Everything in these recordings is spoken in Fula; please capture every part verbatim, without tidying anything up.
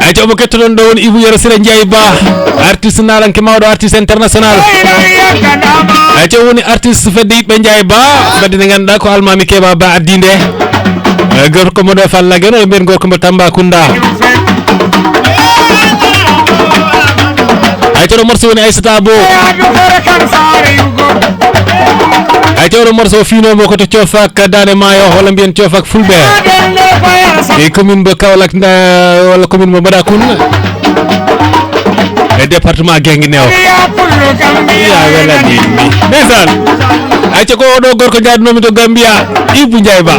Ay, to mo kettoɗon ɗo woni Ibou Yero Sira Ndiaye Ba, artiste naranke mawɗo, artiste international. Ay, to woni artiste fedde yiɓɓe Ndiaye Ba, fedde nde ganduɗa ko almami Keba Ba addi nde. Eh, gorko mo ɗo Fallage, no ɓen gorko mo Tambacounda. Ay, to ɗo morceau woni Aissata Abo. Ay, to ɗo morceau finomo ko to Cofak Dande Maayo, walla mbiyen Cofak Fulɓe. E commune mo Kaolack, nda, walla commune mo Mbaɗakun. E département Guinguinéo. Ya wela ni. Ndeysaan. Ay, to ko oɗo gorko jaadunomi to Gambia, Ibou Ndiaye Ba.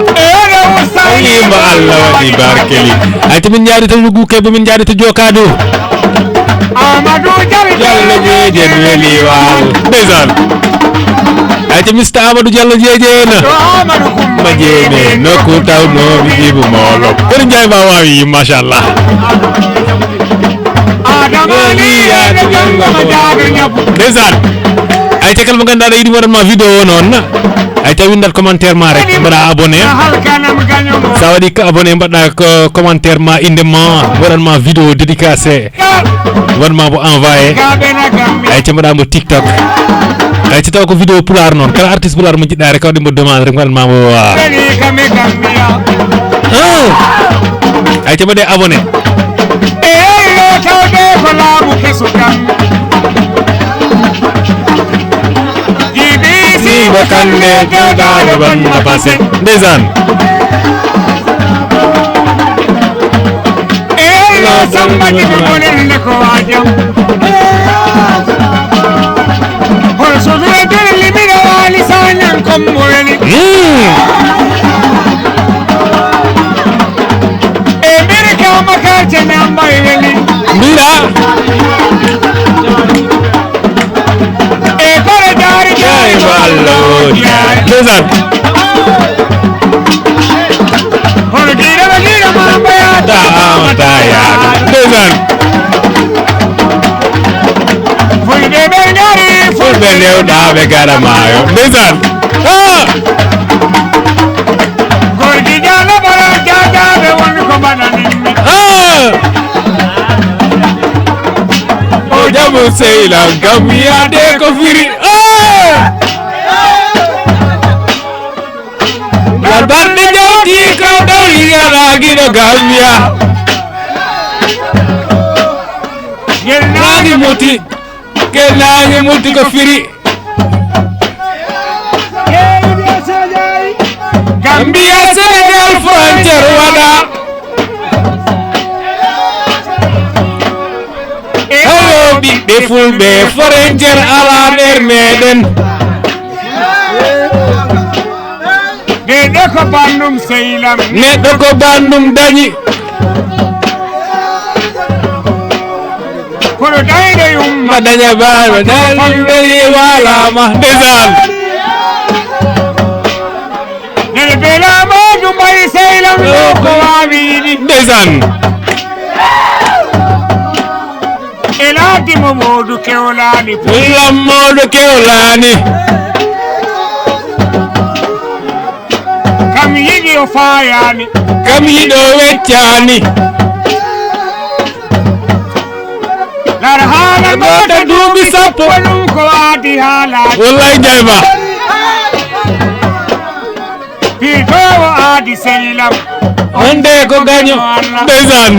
Yimba Allah waɗi barkeli. Ay, to min njaari to Yugu Kebe, min njaari to Jokadu. Amadou Diallo. Diallo Jeejen weli wal. Ndeysaan. Ay, to Mister Amadou Diallo Jeejen. To Amadou Kumba Jeene, nokku tawno mi Ibou Molo. Kono Ndiaye Ba wawi, machallah. Adama ni, ene janngo mo jaaɓe ñabbu. Ndeysaan. Ay, te kala mo ganduɗa aɗa yiɗi waɗan ma vidéo o noon. Ay, te windat commentaire ma rek, mbaɗa abonné. Sa waɗi ko abonné, mbaɗa ko commentaire ma, inde ma, waɗan ma vidéo dédicacé. Waɗan ma mo envoyé. Ay, te mbaɗa mo TikTok. Ay, te taw ko vidéo pulaar noon. Kala artiste pulaar mo jiɗɗa rek, waɗi mo demande rek, mbaɗan ma mo, ah. Ah. Ay, te mbaɗe abonné. E yo tawde ko laamu keso kan. Jibi si mo kande dogano banna base. Ndeysaan. E yo samba jibi mo nenne ko waajam. Hol so dura dara limina waali sañan kombo weli. Mm. E mbiri kama kace namba e weli. Mbira. E kore dari dari wallo. Ndeysaan. Hono giɗo ma giɗo ma mbayata. Amata ya. Ndeysaan. Fulɓe ɓe ngari, fulɓe lewɗaɓe gara maayo. Ndeysaan. Ah! Gorgi jalo bara jajaɓe woni ko mbaɗanin mi. Ah! O jamu seyla gam yaade ko firi. Ah! Ngal barɗe jawti ko ɗowli gara giɗo Gambia. Ngel naangi muti, ngel naangi muti ko firi. Gambia Senegal frontière waɗa. Hello, ɓiɓɓe fulɓe, frontière ala nder meɗen. Neɗɗo ko bandum seylam. Neɗɗo ko bandum dañi. Kono dayde yumma. Ma daña baaba, dayde weli walama. Ndeysaan. Nene bela ma jumbay seylam lo ko wawi yiɗi. Ndeysaan. E laati mo Moodu Kewlaani. Lam Moodu Kewlaani. Kam yiɗi o faayaani. Kam yiɗi o weccaani. Lar haala goota duuɓi sappo. Ko ɗum ko waadi haalaade. Wallaay Njaay Ba. Piitoowo aadi seylam. Wonde ko gaño. Ndeysaan.